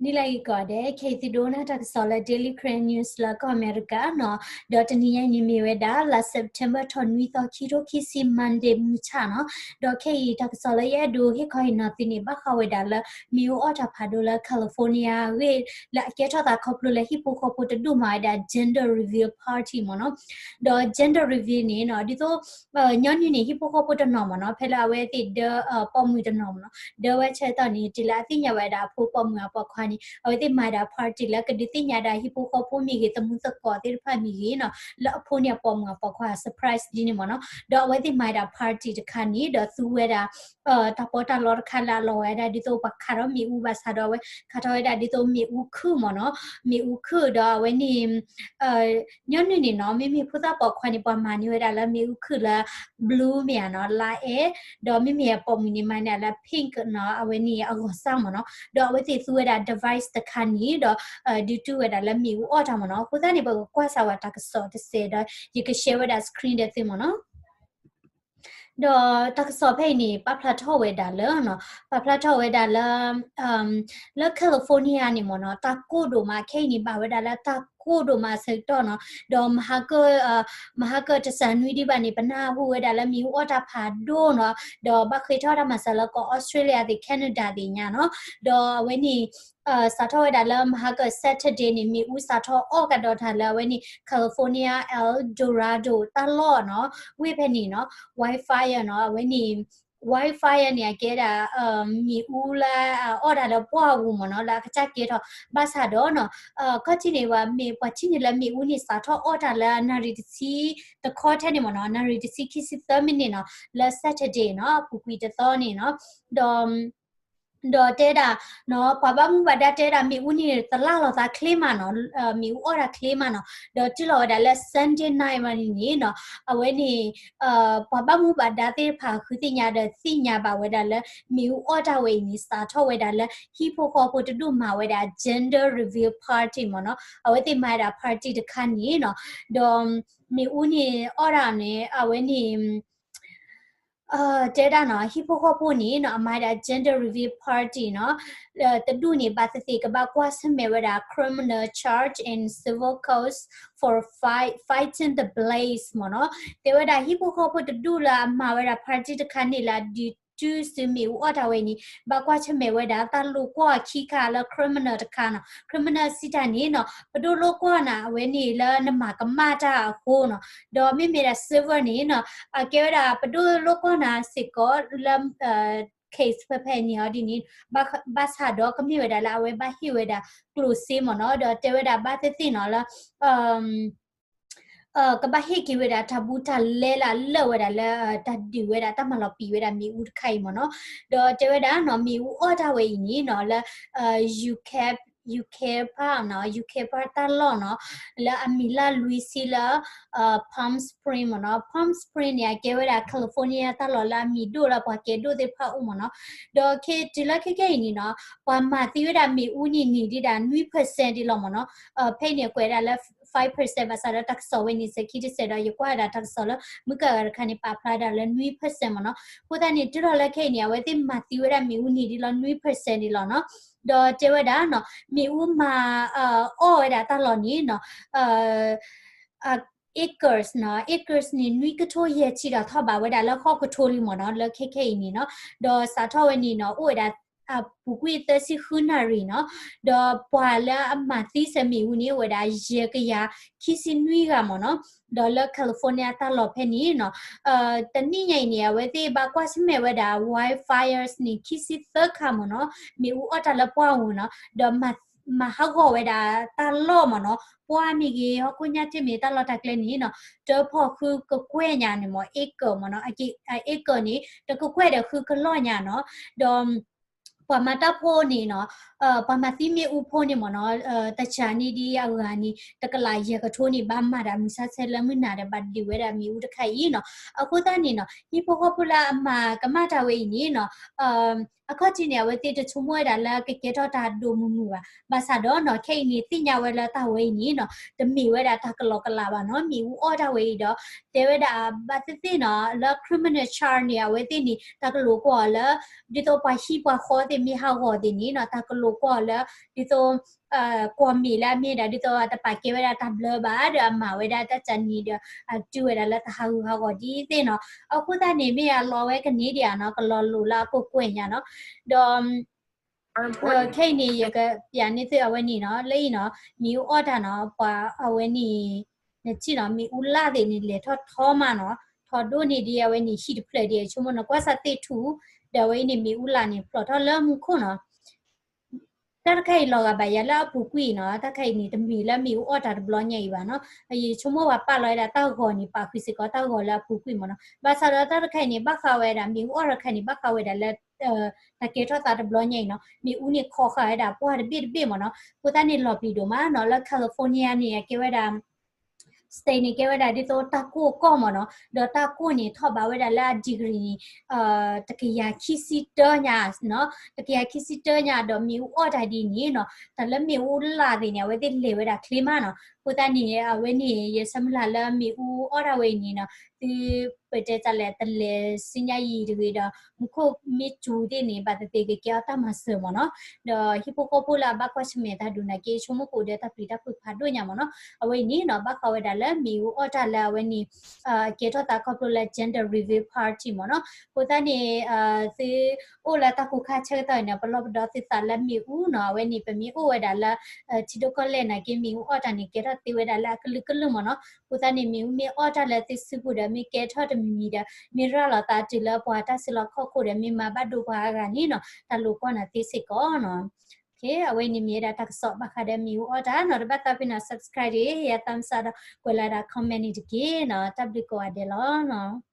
နံၤလၢအံၤကိးဂၤဒဲး ခဲအံၤသုဒိကနၣ်တၢ်ကစီၣ်လၢ Daily Karen News လၢကီၢ်အမဲရကၤနီၤ, ဒီးတနံၤညါအံၤန့ၣ်မ့ၢ်ဝဲဒၣ် လါ September ထီၣ်နွံသီ ခံထိခံဆံ Monday မုၢ်ဆ့ၣ်နီၤ, ဒီးခဲအံၤတၢ်ကစီၣ်လၢယအဲၣ်ဒိးဟ့ၣ်ခီဟ့ၣ်နီၤသုန့ၣ် ဘၣ်ဃးဝဲဒၣ်လၢ မ့ၣ်အူအီၣ်တၢ်ဖးဒိၣ်လၢ California အဂ့ၢ် လၢအကဲထီၣ်သးခီဖျိလၢဟံၣ်ဖိဃီဖိတဒူၣ်မၤဝဲဒၣ် gender reveal party မ့ၢ်နီၤ, ဒီး gender reveal န့ၣ်နီၤ ဒ်သိး ညီနုၢ်န့ၣ် ဟံၣ်ဖိဃီဖိတနီၤမ့ၢ်နီၤ ဖဲလၢအဝဲသ့ၣ်ဒၢ ပိာ်မုၣ်တနီၤမ့ၢ်နီၤ ဒၢဝဲဆၢကတီၢ်န့ၣ် တုၤလၢအသ့ၣ်ညါဝဲဒၣ်အဖိပိာ်မုၣ်အပိာ်ခွါန့ၣ် အဝဲသ့ၣ်မၤဝဲဒၣ် party လၢကဒုးသ့ၣ်ညါဒၣ်ဟံၣ်ဖိဃီဖိမ့ၢ်ဂ့ၤ သမူသကိးသ့ၣ်တဖၣ်မ့ၢ်ဂ့ၤနီၤ လၢအဖိန့ၣ်အပိာ်မုၣ်အပိာ်ခွါ surprise ဒ်န့ၣ်မ့ၢ်နီၤ, ဒီးအဝဲသ့ၣ်မၤဝဲဒၣ် party တခါန့ၣ် ဒီးသူဝဲဒၣ် တၢ်ပီးတၢ်လီတခါလၢအလီၤဝဲဒၣ် ဒ်သိးပှၤခးထီၣ်မ့ၣ်အူဘၣ်ဆၣ်ဒီးအဝဲခးထီၣ်ဝဲဒၣ်ဒ်သိးမ့ၣ်အူခုၣ်မ့ၢ်နီၤ, မ့ၣ်အူခုၣ်ဒီးအဝဲန့ၣ် ညီနုၢ်န့ၣ်နီၤ မ့မ့ၢ်ဖိသၣ်ပိာ်ခွါန့ၣ် ပှၤမၤန့ၢ်ဝဲဒၣ်လၢမ့ၣ်အူခုၣ်လၢ blue မ့ၢ်ဧါနီၤ လါအဲၣ်, ဒီးမ့မ့ၢ်အပိာ်မုၣ်န့ၣ်မၤန့ၢ်လၢ pink နီၤ အဝဲန့ၣ်အဂီၤစၢ်မ့ၢ်နီၤ, ဒီးအဝဲသ့ၣ်သူဝဲဒၣ် device တခါန့ၣ် ဒီး ဒုးတုၤဝဲဒၣ်လၢမ့ၣ်အူအီၣ်တၢ်မ့ၢ်နီၤ, အဃိသတးန့ၣ် ပကကွၢ်စၢၤဝဲတၢ်ကစီၣ်တစဲးဒီး ယက share ဝဲဒၣ် screen ဒီးသုမ့ၢ်နီၤ. ဒီးတၢ်ကစီၣ်ဖဲအံၤန့ၣ် ပာ်ဖျါထီၣ်ဝဲဒၣ်လၢ ပာ်ဖျါထီၣ်ဝဲဒၣ်လၢ လၢ California န့ၣ်မ့ၢ်နီၤ တၢ်ကိၢ်ဒိၣ်မး ခဲအံၤန့ၣ် ဘၣ်ဝဲဒၣ်လၢတၢ်ကိၢ်ဒိၣ်မးအဆၢကတီၢ်နီၤ, ဒီးမဟါကၢၢ် မဟါကၢၢ်တစှၤနွံဒံးဘၣ်န့ၣ် ပနၢ်ဟူဝဲဒၣ်လၢမ့ၣ်အူအီၣ်တၢ်ဖးဒိၣ်နီၤ, ဒီးဘၣ်ဃ့ထီၣ်တၢ်မၤစၢၤလၢကီၢ် Australia သ့ၣ် Canada သ့ၣ်ညါနီၤ, ဒီးအဝဲန့ၣ် စးထီၣ်ဝဲဒၣ်လၢမဟါကၢၢ် Saturday န့ၣ် မ့ၣ်အူစးထီၣ်အီၣ်ကဒီးတၢ်လၢအဝဲန့ၣ် California El Dorado တၢ်လီၢ်နီၤ, ဝ့ၢ်ဖဲန့ၣ်နီၤ wildfire နီၤ, အဝဲန့ၣ် wildfire န့ၣ် အကဲဒၣ် မ့ၣ်အူလၢအအီၣ်တၢ်လၢပှၢ်ပူၤမ့ၢ်နီၤ လၢအကစၢ်ကဲထီၣ် ဘၣ်ဆၣ်ဒီးနီၤ ခီၣ်ထံးန့ၣ် ပှၤမ့ၢ်ပှၤထံၣ်န့ၣ်လၢမ့ၣ်အူန့ၣ် စးထီၣ်အီၣ်တၢ်လၢနၣ်ရံၣ်တဆံတခီထဲန့ၣ်မ့ၢ်နီၤ နၣ်ရံၣ်တဆံခံဆံသၢမံးနံးနီၤ လၢ Saturday နီၤ ပူၤကွံာ်တသီန့ၣ်နီၤ, ဒီး ဒီးတဲဒၣ်နီၤ ပှၤဘၣ်မူဘၣ်ဒါတဲဒၣ်မ့ၣ်အူန့ၣ် သလၣ်လီၤသးချ့မးနီၤ, မ့ၣ်အူအီၣ်တၢ်ချ့မးနီၤ, ဒီးတုၤလီၤဝဲဒၣ်လၢ Sunday night ဝဲန့ၣ်နီၤ အဝဲန့ၣ် ပှၤဘၣ်မူဘၣ်ဒါသ့ၣ်တဖၣ်ဃုသ့ၣ်ညါဒီးသ့ၣ်ညါဘၣ်ဝဲဒၣ်လၢ မ့ၣ်အူအီၣ်တၢ်ဝဲအံၤန့ၣ် စးထီၣ်ဝဲဒၣ်လၢ ဟံၣ်ဖိဃီဖိတဒူၣ်မၤဝဲဒၣ် gender reveal party မ့ၢ်နီၤ, အဝဲသ့ၣ်မၤဝဲဒၣ် party တခါန့ၣ်နီၤ, ဒီး မ့ၣ်အူန့ၣ်အီၣ်တၢ်န့ၣ် အဝဲန့ၣ် တဲဒၣ်နီၤ ဟံၣ်ဖိဃီဖိန့ၣ်နီၤ အမၤဒၣ် gender reveal party နီၤ တဒူၣ်န့ၣ် ဘၣ်သ့ၣ်သ့ၣ်ကဘၣ်ကွၢ်ဆၢၣ်မဲာ်ဝဲဒၣ် criminal charge and civil case for fight, fighting the blaze မ့ၢ်နီၤ, တဲဝဲဒၣ်ဟံၣ်ဖိဃီဖိတဒူၣ်လၢအမၤဝဲဒၣ် party တခါန့ၣ်လၢအဒုးတုၤဆူမ့ၣ်အူအီၣ်တၢ်ဝဲန့ၣ် ဘၣ်ကွၢ်ဆၢၣ်မဲာ်ဝဲဒၣ်တၢ်လိာ်ကွီၢ်ခံခါလၢ criminal တခါနီၤ, criminal စံးတၢ်န့ၣ်နီၤ ပဒိၣ်လိာ်ကွီၢ်နၤ အဝဲန့ၣ်လၢနမၤကမၣ်တၢ်အဃိနီၤ, ဒီးမ့မ့ၢ်ဒၣ် civil န့ၣ်နီၤ အကဲဝဲဒၣ်ပဒိၣ်လိာ်ကွီၢ်နၤစ့ၢ်ကီးလၢ case ဖဲဖဲန့ၣ်အီၤဒ်န့ၣ် ဘၣ်ဆၣ်ဒီးကမ့ၢ်ဝဲဒၣ်လၢအဝဲဘၣ်ဟ့ၣ်ဝဲဒၣ်ကျိၣ်စ့မ့ၢ်နီၤ, ဒီးတဲဝဲဒၣ်ဘၣ်သ့ၣ်သ့ၣ်နီၤလၢ ကဘၣ်ဟ့ၣ်က့ၤဝဲဒၣ်တၢ်ဘူးတၢ်လဲလၢအလၢာ်ဝဲဒၣ်လၢ တၢ်ဒုးဝဲဒၣ်တၢ်မၤလီၤပံာ်ဝဲဒၣ်မ့ၣ်အူတခါအံၤမ့ၢ်နီၤ, ဒီးတဲဝဲဒၣ်နီၤ မ့ၣ်အူအီၣ်တၢ်ဝဲအံၤန့ၣ်နီၤ လၢ Yucaipa နီၤ Yucaipa တၢ်လီၢ်နီၤ လၢအမံၤလၢလွံၢ်ဆံလၢ Palm Spring မ့ၢ်နီၤ, Palm Spring န့ၣ် အကဲဝဲဒၣ် California တၢ်လီၢ်လၢအမံၤဒိၣ်လၢပှၤကဲဒိၣ်သ့ၣ်တဖၣ်အိၣ်မ့ၢ်နီၤ, ဒီးတုၤလၢခဲခဲအံၤန့ၣ်နီၤ ပှၤမၤသံဝဲဒၣ်မ့ၣ်အူန့ၣ်နံၤဒံးဒၣ်နွံ percent ဒံးလီၤမ့ၢ်နီၤ, ဖဲအံၤန့ၣ် ကွဲးဒၣ်လၢ five percent ဘၣ်ဆၣ်ဒီးတၢ်ကစီၣ်ဝဲန့ၣ် စဲၤခံတစဲးဒီး ယကွၢ်ဒၣ်တၢ်ကစီၣ်လၢ မုၢ်ကဂၤတခါန့ၣ် ပာ်ဖျါဒၣ်လၢနွံ percent မ့ၢ်နီၤ, အဃိသတးန့ၣ် တုၤလီၤလၢခဲအံၤန့ၣ် အဝဲသ့ၣ်မၤသံဝဲဒၣ်မ့ၣ်အူနံၤဒ်လီၤနွံ percent ဒ်လီၤနီၤ, ဒီးတဲဝဲဒၣ်နီၤ မ့ၣ်အူမၤ အီၣ်ဝဲဒၣ်တၢ်လီၢ်န့ၣ်နီၤ acres နီၤ acres န့ၣ် နွံကထိယဲၢ်ဆံဒီးထီၣ်ဘးဝဲဒၣ်လၢဃိးကထိလံမ့ၢ်နီၤ လၢခဲခဲအံၤန့ၣ်နီၤ, ဒီးစးထီၣ်ဝဲန့ၣ်နီၤ အိၣ်ဝဲဒၣ် ပူၤကွံာ်သၢဆံဃုနၣ်ရံၣ်နီၤ, ဒီးပှၤလၢအမၤသံစၢၤမ့ၣ်အူန့ၣ် အိၣ်ဝဲဒၣ်ယဲၢ်ကယၤခံဆံနွံဂၤမ့ၢ်နီၤ, ဒီးလၢ California တၢ်လီၢ်ဖဲန့ၣ်နီၤ တနံၣ်ညါအံၤန့ၣ် အဝဲသ့ၣ်ဘၣ်ကွၢ်ဆၢၣ်မဲာ်ဝဲဒၣ် wildfires န့ၣ် ခံဆံသၢခါမ့ၢ်နီၤ, မ့ၣ်အူအီၣ်တၢ်လၢပှၢ်ပူၤနီၤ, ဒီးမၤဟးဂီၤဝဲဒၣ်တၢ်လီၢ်မ့ၢ်နီၤ, ပှၢ်မ့ၢ်ဂ့ၤ ဟီၣ်ခိၣ်ညါတ့ၢ်မ့ၢ်တၢ်လီၢ်တၢ်ကျဲန့ၣ်နီၤ, တၢဖီၣ်ဃုကကွဲၢ်ညါန့ၣ်မ့ၢ် acre မ့ၢ်နီၤ, acre န့ၣ် တကကွဲၢ်ဒီးဃုကလီၢ်ညါနီၤ, ဒီး ပှၤမၤတၢ်ဖိန့ၣ်နီၤ, ပှၤမၤသံမ့ၣ်အူဖိန့ၣ်မ့ၢ်နီၤ, တစှၤန့ၢ်ဒံးအဂၤန့ၣ် တကလးယဲၢ်ကထိန့ၣ် ဘၣ်မၤတၢ်မုၢ်ဆါဆဲးလၢမုၢ်နၤဒီး ဘၣ်ဒုးဝဲဒၣ်မ့ၣ်အူတခါအံၤနီၤ, အဃိသတးန့ၣ်နီၤ ဟံၣ်ဖိဃီဖိလၢအမၤကမၣ်တၢ်ဝဲအံၤန့ၣ်နီၤ အခီၣ်ထံးန့ၣ် အဝဲသ့ၣ်တဆိကမိၣ်ဝဲဒၣ်လၢကကဲထီၣ်တၢ်ဒိၣ်မုၢ်မုၢ်ဘၣ်. ဘၣ်ဆၣ်ဒီးနီၤ ခဲအံၤန့ၣ် သ့ၣ်ညါဝဲလၢတၢ်ဝဲအံၤန့ၣ်နီၤ တမ့ၢ်ဝဲဒၣ်တၢ်ကလီကလးဘၣ်နီၤ, မ့ၣ်အူအီၣ်တၢ်ဝဲအံၤဒီး တဲဝဲဒၣ်ဘၣ်သ့ၣ်သ့ၣ်နီၤ လၢ criminal charge န့ၣ် အဝဲသ့ၣ်န့ၣ် တၢ်ကလိာ်ကွီၢ်လၢ ဒ်သိးပှၤဟံၣ်ပှၤဃီသ့ၣ် မ့ၢ်ဟးဂီၤသ့ၣ်န့ၣ်နီၤ တၢ်ကလိၤကွၢ်အီၤလၢ ဒ်သိး ကွီၢ်မ့ၣ်လၢအမ့ၢ်ဒၣ် ဒ်သိးတပာ်ကဲဝဲဒၣ်တၢ်ဘျၢဘၣ်ဒီး အမၤဝဲဒၣ်တၢ်ကနံၤဒီး အတုၤဝဲဒၣ်လၢတၢ်ဟးဂူာ်ဟးဂီၤဒ်သ့ၣ်နီၤ. အဃိသတးန့ၣ် မ့ၢ်အလီၤဝဲကန့ၢ်ဒံးဧါနီၤ ကလီၤလိာ်လၢအကိၢ်ကွဲၢ်ညါနီၤ. ဒီး ခဲအံၤန့ၣ် ယကပျးန့ၢ်သုအဝဲန့ၣ်နီၤ လၢအံၤနီၤ မ့ၣ်အူအီၣ်တၢ်နီၤ ပှၤအဝဲန့ၣ် နထံၣ်နီၤ မ့ၣ်အူလၢ်သ့ၣ်န့ၣ် လဲၤထီၣ်ထီမးနီၤ ထီဒိၣ်န့ၢ်ဒံးအဝဲန့ၣ် ဟံၣ်တဖျၢၣ်ဒံး ဆိကမိၣ်နီၤ ကွၢ်စၢ်သ့ၣ်ထူၣ် ဒီးအဝဲအံၤန့ၣ် မ့ၣ်အူလၢ်န့ၣ် ဖျိးထီၣ်လၢမူခိၣ်နီၤ. တၢ်တခါအံၤလီၤဂာ်ဘၣ်ယၤလၢအပူၤကွံာ်နီၤ တၢ်တခါအံၤန့ၣ် တမ့ၢ်လၢမ့ၣ်အူအီၣ်တၢ်တဘျီညါအံၤဘၣ်နီၤ. ယဆိကမိၣ်ပှၤပာ်လီၤဝဲဒၣ်တၢ်ဂီၤန့ၣ် ပာ်ဃုာ်စ့ၢ်ကီးတၢ်ဂီၤလၢအပူၤကွံာ်မ့ၢ်နီၤ. ဘၣ်ဆၣ်ဒီးတၢ်တခါအံၤန့ၣ် ဘၣ်ဃးဝဲဒၣ် မ့ၣ်အူအီၣ်တၢ်တခါအံၤန့ၣ် ဘၣ်ဃးဝဲဒၣ်လၢ တၢ်ကဲထီၣ်သးတဘျီညါအံၤနီၤ မ့ၣ်အူန့ၣ်ခီဃာ်ဝဲဒၣ်ပှၢ်တဘ့ၣ်တဘ့ၣ်မ့ၢ်နီၤ. အဃိသတးန့ၣ်လီၤပျံၤဒိၣ်မးနီၤ လၢ California န့ၣ် အကဲဝဲဒၣ် state န့ၣ် ကဲဝဲဒၣ်ဒ်သိးတၢ်ကိၢ်ကီၢ်မ့ၢ်နီၤ ဒီးတၢ်ကိၢ်န့ၣ် ထီၣ်ဘးဝဲဒၣ်လၢအ degree န့ၣ် တကယၤခံဆံတၢညါနီၤ တကယၤခံဆံတၢညါ ဒီးမ့ၣ်အူအီၣ်တၢ်ဒ်န့ၣ်နီၤ တၢ်လၢမ့ၣ်အူလၢ်သ့ၣ်န့ၣ် အဝဲသ့ၣ်လဲၤဝဲဒၣ်ချ့မးနီၤ. အဃိသတးန့ၣ် အဝဲန့ၣ် ယဆၢမုၢ်လၢ်လၢမ့ၣ်အူအီၣ်တၢ်ဝဲအံၤန့ၣ်နီၤ သုပတဲတၢ်လဲၣ် တလဲၤဆူညါယံၤတဂ့ၤဒီး မူခိၣ်မ့ၢ်စူၤသ့ၣ်န့ၣ် ဘၣ်သ့ၣ်သ့ၣ်ကကဲအီၤတၢ်မၤစၢၤမ့ၢ်နီၤ. ဒီးဟံၣ်ဖိဃီဖိလၢအဘၣ်ကွၢ်ဆၢၣ်မဲာ်တၢ်ဒိၣ်နာ်က့ ဆိကမိၣ်ကအိၣ်ဒီးတၢ်ပျံၤတၢ်ဖုးဖးဒိၣ်ညါမ့ၢ်နီၤ. အဝဲအံၤန့ၣ်နီၤ ဘၣ်ဃးဝဲဒၣ်လၢမ့ၣ်အူအီၣ်တၢ်လၢအဝဲန့ၣ် ကဲထီၣ်သးခီဖျိလၢ gender reveal party မ့ၢ်နီၤ. အဃိသတးန့ၣ် သုအိၣ်လၢတၢ်ကိးခါဆၢကတီၢ်အံၤန့ၣ် ပလီၢ်ပဒီသုသးလၢမ့ၣ်အူနီၤ အဝဲန့ၣ် ပမ့ၢ်အိၣ်ဝဲဒၣ်လၢ ထံဒိၣ်ကီၢ်လဲၢ်နာ်က့ မ့ၣ်အူအီၣ်တၢ်န့ၣ် ကဲထီၣ်သ့ဝဲဒၣ်လၢအကလုာ်ကလုာ်မ့ၢ်နီၤ. အဃိသတးန့ၣ် မ့ၣ်အူမ့ၢ်အီၣ်တၢ်လၢသုစုပူၤဒီးမ့ၢ်ကဲထီၣ်တမံၤမံၤဒီး မ့ၢ်ရၤလီၤသးတုၤလၢပှၤတၢ်စုလီၢ်ခီၣ်ခိၣ်ဒီး မ့ၢ်မၤဘၣ်ဒိပှၤအဂၤန့ၣ်နီၤ တၢ်လိာ်ကွၢ်နၤသ့စ့ၢ်ကီးနီၤ. အဝဲန့ၣ်မ့ၢ်ဝဲဒၣ်တၢ်ကစီၣ်ဘၣ်ဃးဒီးမ့ၣ်အူအီၣ်တၢ်နီၤ. တဘၣ်သးဖဲနီၤ subscribe တဂ့ၤ ယ thumbs up ဒီး ကွဲးလီၤဒၣ် comment န့ၣ်တက့ၢ်နီၤ. တၢ်ဘျုးကိးဂၤဒဲးလီၤနီၤ.